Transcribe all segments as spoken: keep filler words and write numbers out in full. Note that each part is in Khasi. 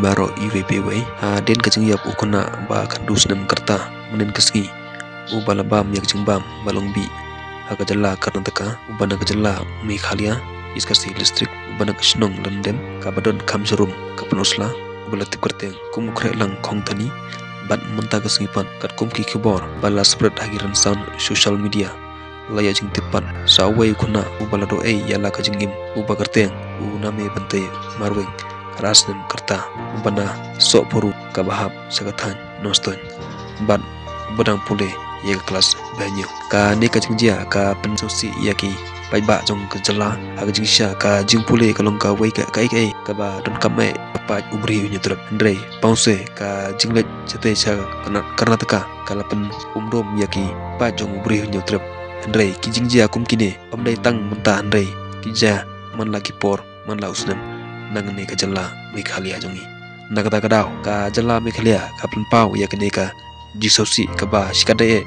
baroh iwei pa iwei. Hadien ka jingïap u khynnah ba khatduh snem ka rta mynnin ka sngi, uba la bam ïa ka jingbam ba long bih ha ka jylla Karnataka, uba na ka jylla Meghalaya, East Khasi Hills District, uba na ka shnong Lyndem kaba don kham sharum ka Pynursla, uba la tip kyrteng kum u Khrehlang Khongthani. Bad mynta ka sngi pat, katkum ki khubor ba la spread ha ki rynsan social media, la ïoh jingtip pat sa uwei u khynnah uba la duh ei ïa la ka jingim, uba kyrteng u Name Bante Marweng, arphew snem ka rta, uba na Sohpuru kaba hap sha ka thaiñ Nongstoiñ, bad uba dang pule ïa ka klas ba hynñiew. Kane ka jingjia ka pynsngewsih ïa ki paidbah jong ka jylla. Ha ka jingshisha, ka jingpule ka long kawei ka, kaei kaei kaba donkam eh paid u briew hynñiewtrep. Hynrei pawnse ka jingleit shatei sha Karna-, Karnataka ka la pynumdum ïa ki paid jong u briew hynñiewtrep. Hynrei ki jingjia kum kine ym dei tang mynta, hynrei ki jia man la ki por, man la u snem na kane ka jylla Meghalaya jong ngi. Na kata ka daw, ka jylla Meghalaya ka pynpaw ïa kane ka jingsngewsih kaba shikatdei eh,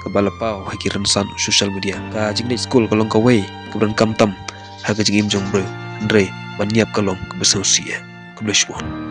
kaba la paw ha ki rynsan social media. Ka jingleit skul ka long kawei kaba donkam tam ha ka jingim jong u briew, hynrei ban ïap ka long kaba sngewsih eh. Khublei shibun.